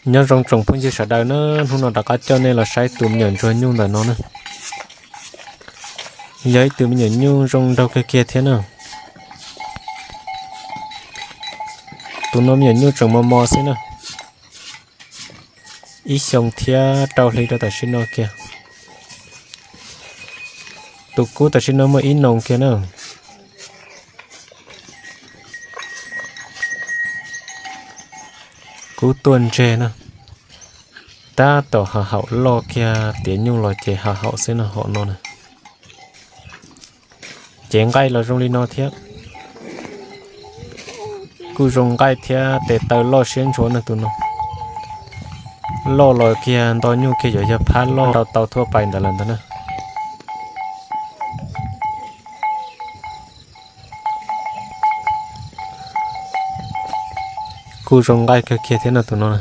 Nyob zoo tsoom phooj ywg sawv daws na, hnub no rov qab coj nej los saib tus me nyuam ntsuag nyuj ntawm no na. Yog ib tug me nyuam nyuj zoo nraug kawg kiag thiab na. Tus no me nyuam nyuj tseem mos mos xwb na, ib xyoo thiab rau hli rau tam sim no kiag. Tus kub tam sim no muaj ib noo kiag na. Kub tuaj ntseg na. Tab tom hav haum loj kiag tiav nyuj los ces hav haum xwb no, hom no na. Cev nqaij los zoo li no thiab. Kuj zoo nqaij thiab tes taw loj siab ntshua na tus no. Loj los kiag nto nyuj kiag yuav yog phab loj rau tau thuaj pais ntawd lawm ntag na. Kuj zoo nqaij kawg kiag thiab no tus no na.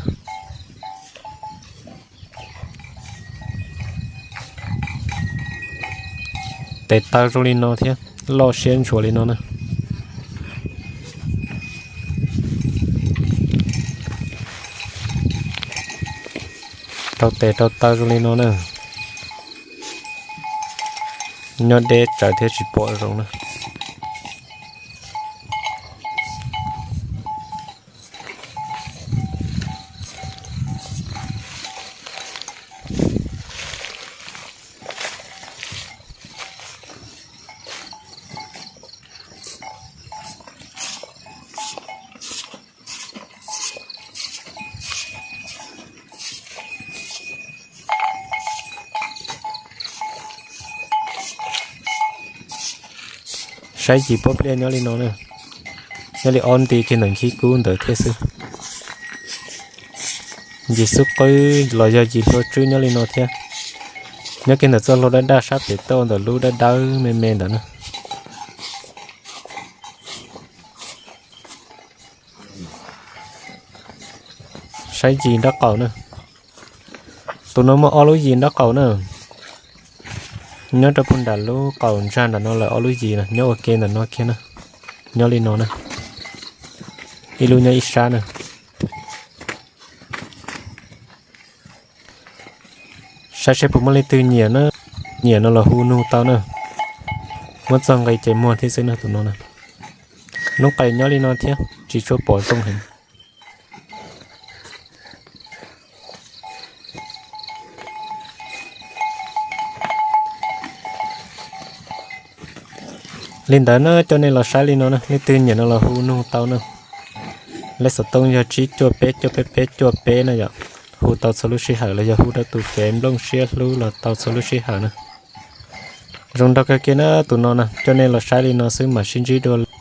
Tes taw zoo li no thiab, loj siab ntshua li no na. Rau tes rau taw zoo li no na. Nyob deb tsawv thiab tsis pom zoo na. Saib yim pob pliaj nyob li no na, nyob li ob nti kiag ntawm nkhib kub ntawd thiab xwb. Yim xub qwb los yog yim hlua tswb nyob li no thiab. Nyob kiag ntawm txoj hlua dawb daj sab pem toj ntawm lub dawb dawb me me ntawd na. Saib yim nraub qaum na. Tus no muaj ob lub yim nraub qaum na. Nyob rau puag nram lub qaum ntsag nram no lawm ob lub yim na, nyob ua ke ntawm no kiag na. Nyob li no na. Ib lub nyob ib sab na. Saib seb puas muaj leej twg nyiam na, nyiam no los hu nug tau na. Muab txog nqi ces muag thiab xwb no tus no na. Lub qe nyob li no thiab tsis tshua pom zoo heev. Li ntawd na, coj nej los saib li no na, leej twg nyiam no los hu nug tau na. Lej xov tooj yog tsib cuaj peb cuaj peb peb cuaj peb na yom. Hu tau txhua lub sij hawm los yog hu rau tus kev nplooj siab hlub los tau txhua lub sij hawm na. Zoo nraug kawg kiag na tus no na, coj nej los saib li no xwb mam sib ntsib dua.